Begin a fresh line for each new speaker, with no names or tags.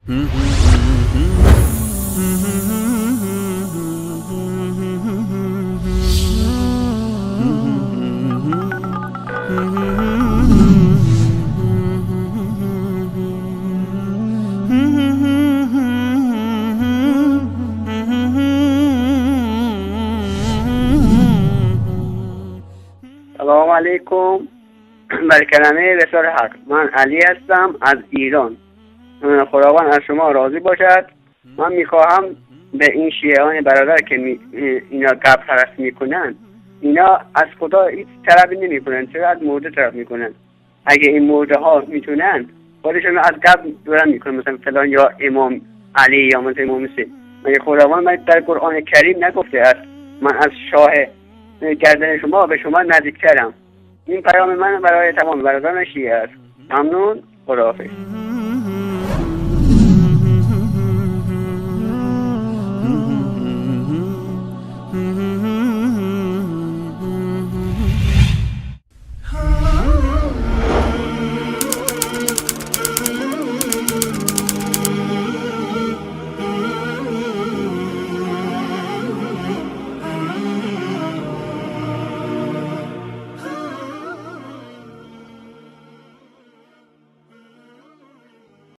سلام علیکم. بر کلمه رسال حق، من علی هستم از ایران. خداوند از شما راضی باشد. من میخواهم به این شیعیان برادر که اینا قبر پرست میکنن، اینا از خدا هیچ طلبی نمیکنن، چرا از مرده طلب میکنن؟ اگه این مرده ها میتونن خودشون از قبر دورن میکنن، مثلا فلان یا امام علی یا مثلا امام حسین. مگه خداوند در قرآن کریم نگفته است من از شاه گردن شما به شما نزدیکترم؟ این پیام من برای تمام برادران شیعه است. ممنون، خداحافظ.